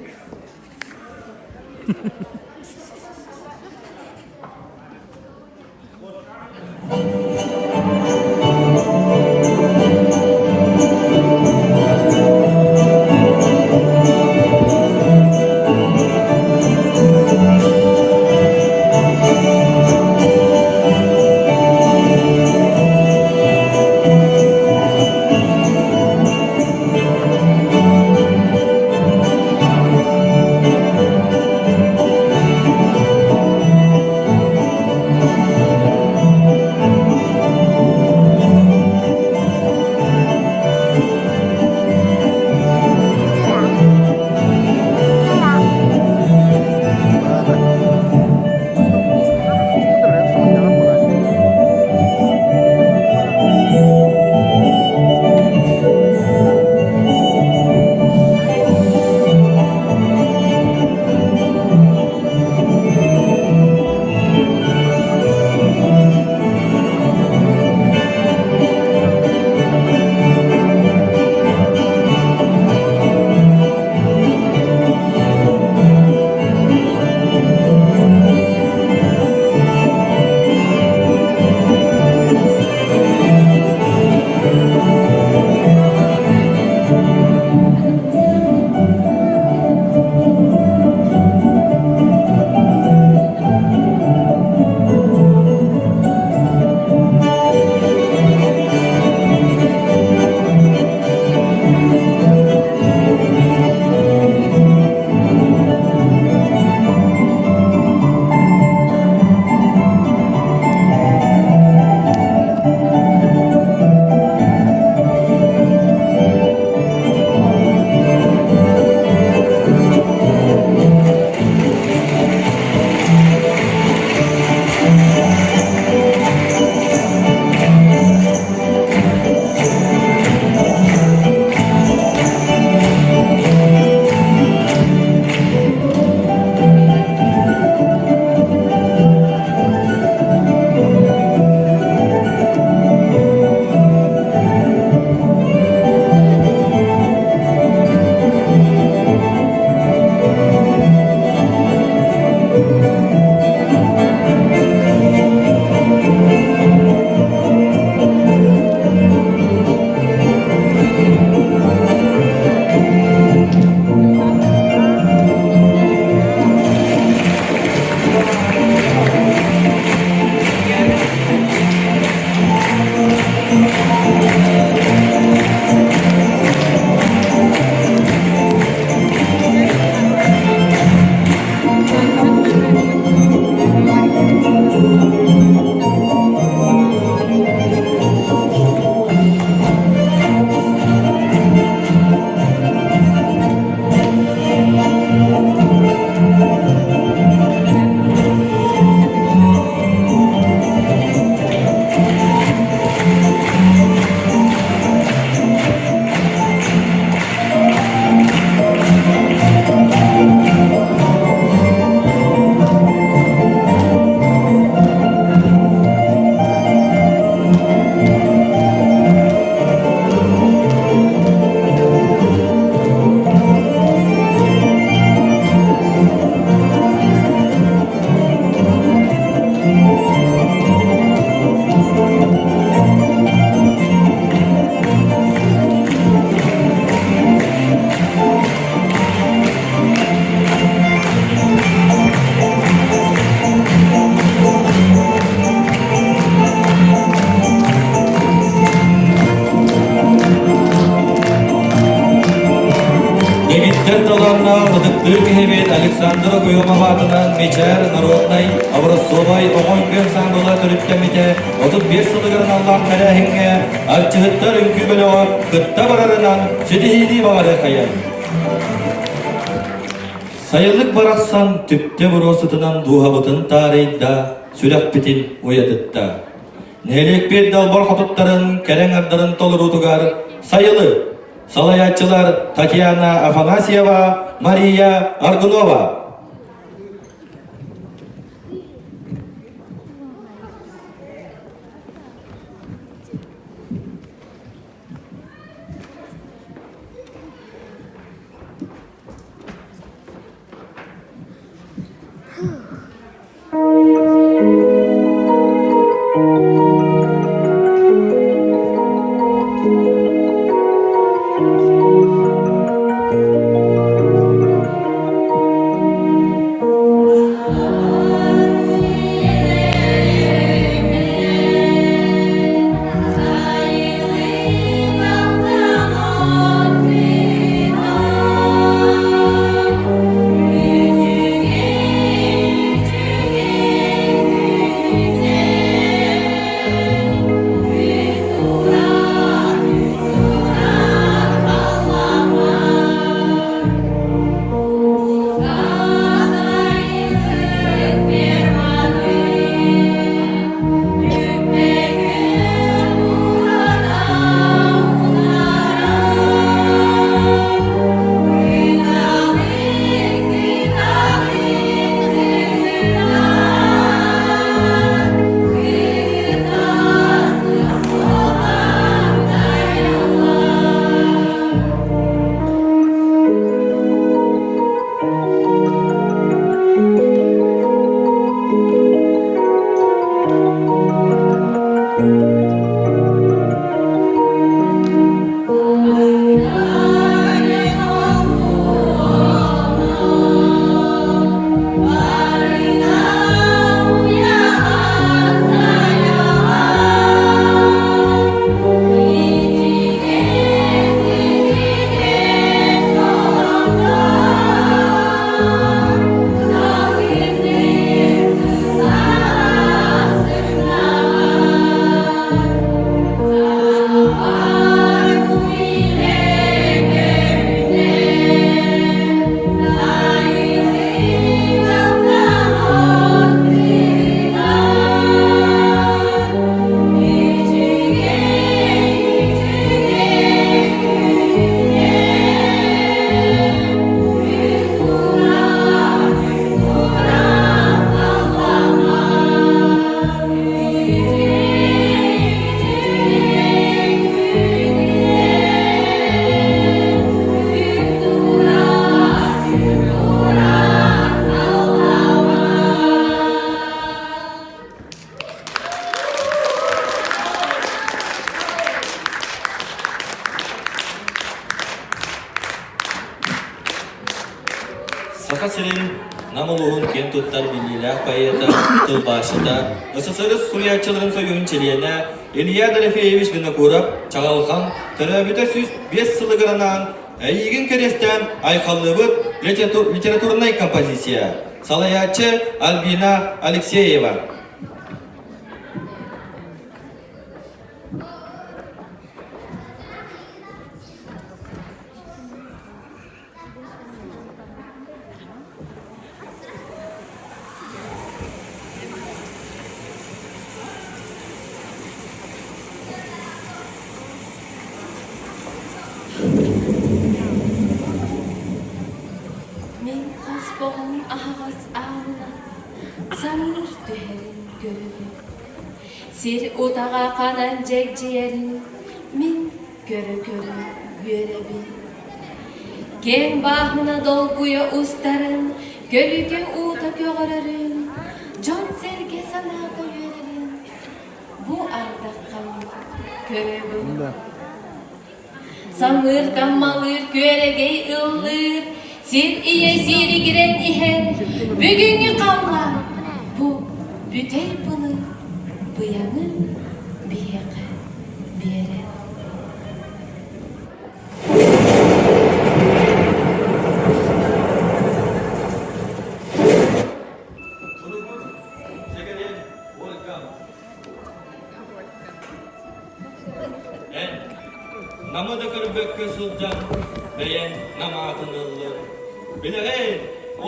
талааннаах ытыктыыр киһибит Александр Окоемов аатынан Мичээр народнай образцовай оҕо үҥкүү ансаамбыла төрүттэммитэ 35 сылыгар аналлаах тэрээһиҥҥэ арчыһыттар үҥкүү бөлөҕө кытта барарынан ситиһиини баҕарыахайын. Сайылык барахсан түптэ буруосутунан дууһабытын таарыйда, сүрэхпитин уйадытта. Нэһилиэкпит далбар хотуттарын кэрэҥ ардарын толоруутугар сайылы Салайааччылар Татьяна Афанасьева, Мария Аргунова. Саха сирин Нам улууһун киэн туттар биллиилээх поэта, тылбаасчыта, СССР суруйааччыларын союһун чилиэнэ Илья Дорофеевич Винокуров Чаҕылхан төрөөбүтэ 105 сылыгар анаан Эйигин кэриэстээн айхаллыыбыт литературнай композиция. Салайааччы Альбина Алексеева. Мин хоспоҕум аһаҕас аанынан самыыр түһэрин көрөбүн. Сир утаҕа ханан дьэгдьийэрин мин көрө-көрө үөрэбин. Киэҥ бааһына долгуйа устарын, көлүкэ уута көҕөрөрүн, дьон-сэргэ санаата үөрэрин бу ардахха мин көрөбүн. Самыыр таммалыыр күөрэгэй ыллыыр, сир ийэ сииригирэн иһэн, бүгүҥҥү халлаан бу бүтэй былыр быйаҥы биһиэхэ биэрэр. Нам аатын ыллын. Билэҕин,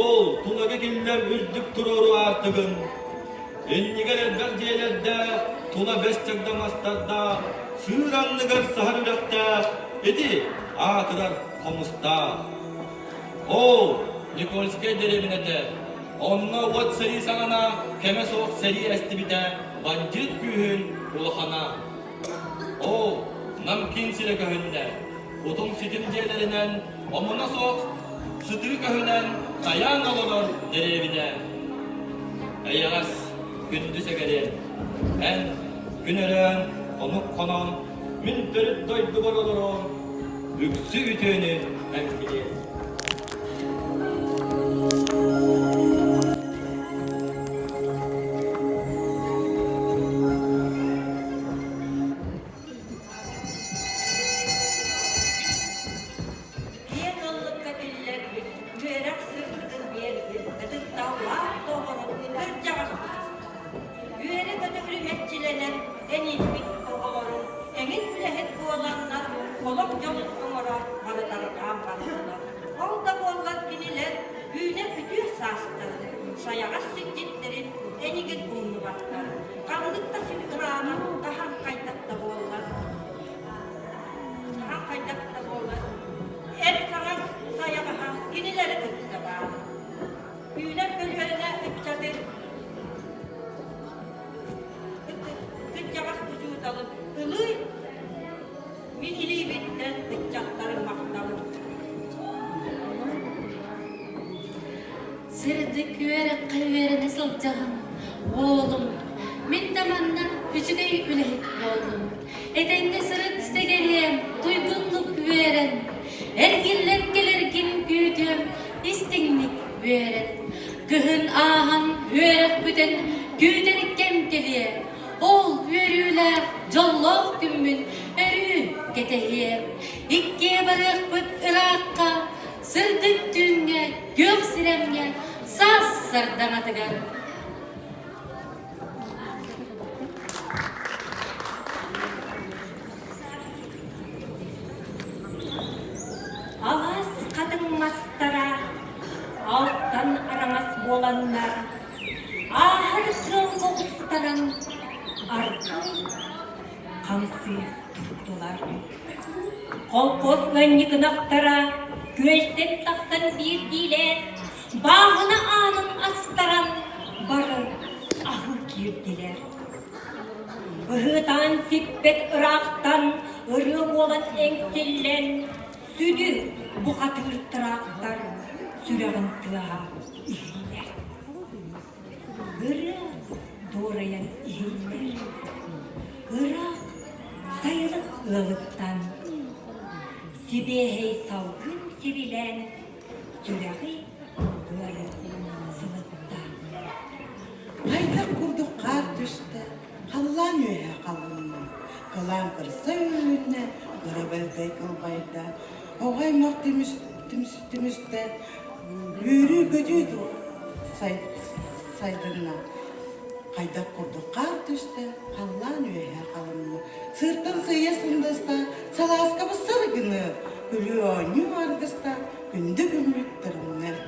ол Тулагы Киллэм үрдүк туруору аартыгын. Иннигэр элбэх дьиэлэрдээх, тула бэс чагда мастардаах, сыыр анныгар саһар үрэхтээх, ити аатырар хомустаах. Ол Никольскай дэриэбинэтэ. Онно уот сэрии саҕана кэмэ суох сэрии эстибитэ бандьыыт күүһүн улахана. Ол Нам киин сирэ көһүннэ. Утум-ситим дьиэлэринэн, омуна суох сытыы көһүнэн тайаан олорор дэриэбинэ. Эйэҕэс, күндү сэгэриэм, эн күн өрөөн, хонук хонон, мин төрүт дойдубар олорон, үксү үтүөнү эн билиэм. Киэҥ ыллыкка киллэрбит, үөрэх сырдыгын биэрбит, ытыкталлаах доҕорум кырдьаҕас Үөрэ-көтө үрүмэччилэнэн тэнийбит оҕолорум эҥин үлэһит буоланнар олох дьолун оҥоро барытарҕаан бардылар. Ол да буоллар кинилэр үүнэр үтүө саастарын, сайаҕас сирдьиттэрин энигин умнубаттар. Ханнык да сир ырааҕа хаһан хайдах да буоллар, хаһан хайдах да буоллар, эр саҥа сайаҕаһа кинилэри кытта баар. Үүнэр көлүөнэ ыччаты кырдьаҕас учууталым ылыы мин илиибиттэн ыччаттарым махталым. Сырдык үөрэххэ үөрэнэ сылдьаҕын, уолум. Мин да манна үчүгэй үлэһит буоллум. Этэҥҥэ сырыт сэгэриэм, туйгуннук үөрэн. Эргиллэн кэлэргин күүтүөм, истиҥник үөрэн. Кыһын ааһан, үөрэх бүтэн, күүтэр кэм кэлиэ. Ол үөрүүлээх, дьоллоох күммүн өрүү кэтэһиэм. Иккиэ барыахпыт ыраахха, сырдык түүҥҥэ, күөх сирэмҥэ, саас сардаҥатыгар. Алаас хатыҥ мастара алтан араҥас буоланнар, ааһар тыалга оҕустаран аргыый хамсыы туттулар. Холкуос ыанньык ынахтара күөлтэн тахсан биирдиилээн, бааһына аанын астаран бары аһыы киирдилэр. Быһыытаан сиппэт ыраахтан ырыа буолан эҥсиллэн, сүдү бухатыыр тыраахтар сүрэҕин тыаһа иһиллэр. Ырыа дуорайан иһиллэр. Ыраах сайылык ыалыттан сибиэһэй салгын сибилээн сүрэҕи быары сылытта. Хайдах курдук хаар түстэ, халлаан үөһэ халлынна, кылаан кырса үүннэ, кыра бэлтэй кылбайда, оҕо аймах түмүстэ, үөрүү-көтүү сайдынна. Хайдах курдук хаар түстэ, халлаан үөһэ халынна, сыыртан сыыйа сындыста, салааска быссар гына, күлүү-оонньуу аргыста, күндү күммүт тырымнар.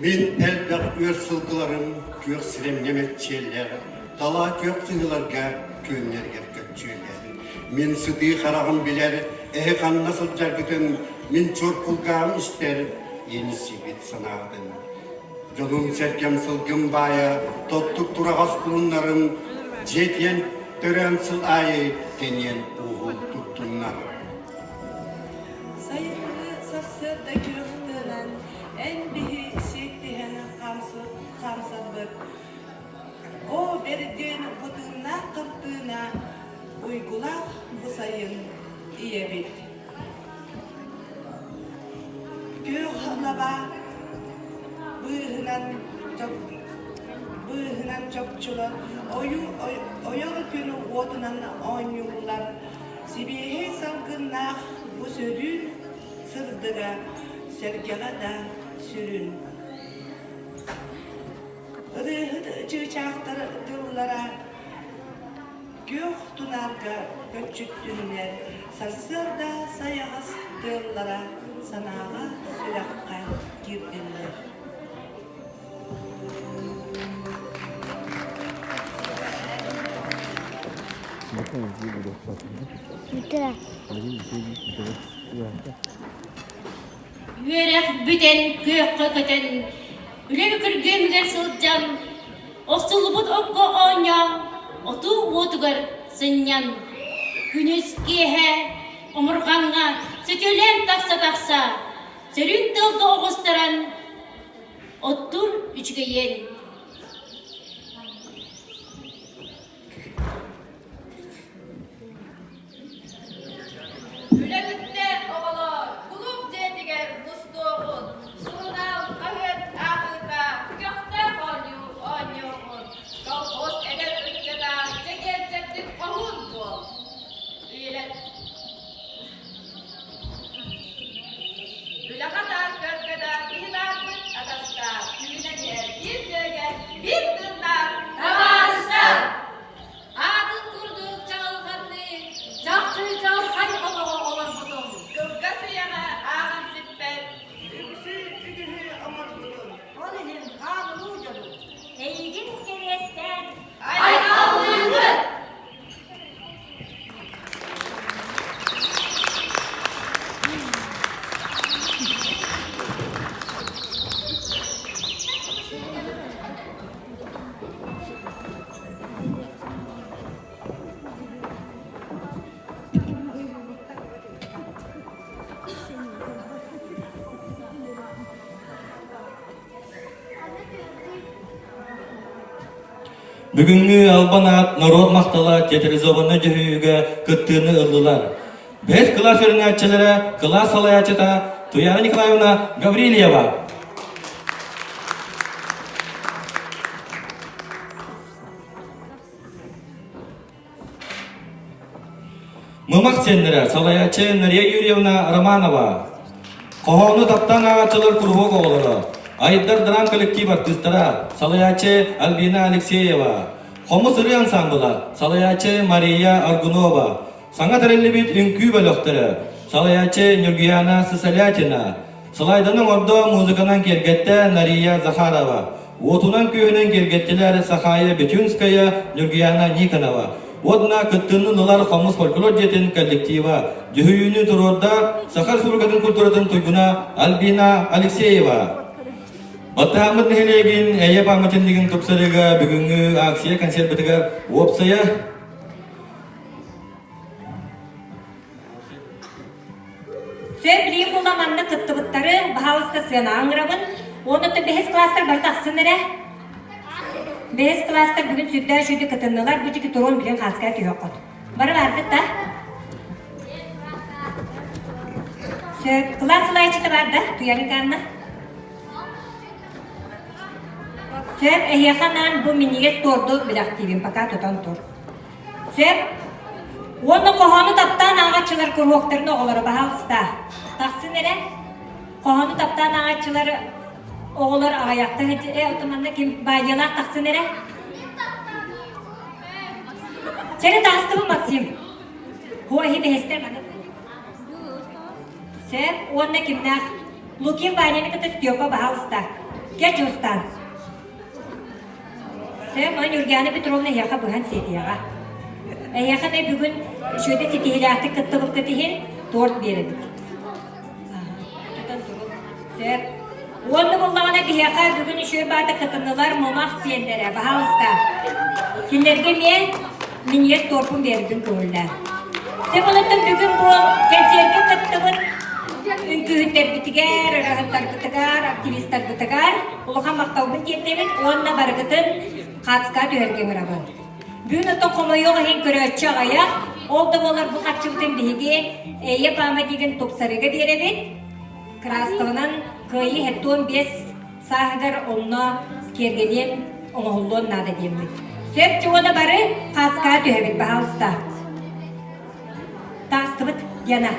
Мин элбэх үөр сылгыларым күөх сирэмҥэ мэччиэллэр, талаа күөх сыһыыларга күөннэригэр көччүөллэр. Мин сытыы хараҕым билэр, эһи ханна сылдьаргытын, мин чуор кулгааҕым истэр, иэнисийбит санааҕытын. Дьонум-сэргэм сылгым баайа, тоттук тураҕас кулуннарым дьиэтийэн төрөөн сыл аайы тэнийэн ууһу туттуннар. Сайыҥҥы сарсыарда күөх тыынан эн биһи сиэттиһэн хаамсарбыт. Оо, бэрдиэн бу тыыннаах хартыына уйгулаах бу сайын ийэбит. Күөх лаба быыһынан быыһынан чопчулар ойор күн уотунан оонньууллар. Сибиэһэй салгыннаах бу сөрүүн сырдыга сэргэҕэ да сүрүн. чыычаахтар тыллара күөх тунаарга көччүттүннэр, сарсыарда сайаҕас тыаллара санааҕа сүрэххэ киирдиннэр. Үөрэх бүтэн, күөххэ көтөн, үлэ күргүөмүгэр сылдьан, охсуллубут окко оонньоон, отуу уотугар сынньан, күнүс киэһэ омурҕаҥҥа сөтүөлээн тахса-тахса, сөрүүн тыалга оҕустаран, оттуур үчүгэйиэн. Үлэ бүттэ, оҕолоор, кулууп дьиэтигэр мустуоҕун, сурунаал, хаһыат ааҕыыта, көхтөөх оонньуу оонньуоҕун, колхоз эдэр ыччата чэгиэн-чэбдик хоһуун буол. Үйэлэр Үлэҕэ да, көргө да киһи баарбыт атастаах, түүнэн иһэр биир дьүөгэ, биир тыыннаах табаарыстар! Аатын курдук чаҕылханныы, чахчы чаҕылхай олоҕу олорбутум. Кылгас үйэҕэ ааҕан сиппэт, Үгүсү үгүһү оҥорбутун, ол иһин хаалылыы дьонум. Эйигин кэриэстээн айхаллыыбыт! Бүгүҥҥү Албан аат норуот махтала театрализованнай дьүһүйүүгэ кыттыыны ыллылар. Бэһис кылаас үөрэнээччилэрэ кылаас салайааччыта Туяра Николаевна Гаврильева. Мымах сиэннэрэ салайааччы Нария Юрьевна Романова. Хоһоону таптаан ааҕааччылар куруһуок оҕолоро, Айдар драм коллектив артыыстара, салайааччы Альбина Алексеева, Хомус ырыа ансаамбыла, салайааччы Мария Аргунова, саҥа тэриллибит үҥкүү бөлөхтөрө, салайааччы Ньургуяна Сысолятина, Слайданы оҥордо музыканан киэргэттэ Нария Захарова. Уотунан-күөһүнэн киэргэттилэр Сахая Бетюнская, Ньургуяна Никонова. Уонна кыттыыны ылар хомус фольклор дьиэтин коллектива. Дьүһүйүүнү туруорда Саха Республикатын культуратын туйгуна Альбина Алексеева. Баттаһаммыт нэһилиэгин эйэ пааматынньыгын тупсарыыга бүгүҥҥү акция концерпытыгар уопсайа Сөп билии була манна кыттыбыттары баһаалыста сыанаҕа ыҥырабын. Уонна бэһис класстар барыта ахсын эрэ. Бэһис класстар бүгүн сүрдээх үчүгэй кытыннылар. Бу дьики турун билин хааская түһүөххүт. Бары бааргыт да? Сөп. Кылаас салайааччыта бар да? Туяриканна. Сөп, эһиэхэ анаан бу минньигэс торду билэхтиибин, пока тутан тур. Сөп. Уонна хоһоону таптаан ааҕааччылар куруһуоктарын оҕолоро баһаалыста. Тахсын эрэ. Хоһоону таптаан ааҕааччылар оҕолор аҕыйахта э отоманна ким баайыалаах тахсын эрэ. Чэрэ таастыбын Максим. Хуа иһи бэһэстэр маны. Сөп. Уонна кимнээх? Лукин Ваняны кытта Степа баһаалыста. Кэл Дьулустаан. Сэм, Ньургиана Петровна эһиэхэ быһан сиэтиэҕэ. Эһиэхэ эмиэ бүгүн үчүгэйдик ситиһиилээхтик кыттыбыккыт иһин торт биэрэбит. Сөп. Уонна буллаҕына биһиэхэ бүгүн үчүгэй баата кытыннылар мумах сиэннэрэ, баһаалыста. Кинилэргэ эмиэ минньигэс торпун биэрбитин көҥүллээн. Сөп онуттан бүгүн бу кэнсиэргэ кыттыбыт үҥкүүһүттэрбитигэр, ырыаһыттарбытыгар, активистарбытыгар Улахан махталбын тиэрдэбин уонна барыгытын хаацка түһэргэ ыҥырабын. Бүгүн оттон хомойуох иһин көрөөччү аҕыйах, ол да буоллар бу харчыбытын биһиги Эйэ памятнигын тупсарыыга биэрэбит. Кырааскаланан Кыайыы 75 сааһыгар онно киэргэниэн оҥоһуллуон наада диэммит. Сөп уонна бары хааскаҕа түһэбит, баһаалыста. Таастыбыт, Диана.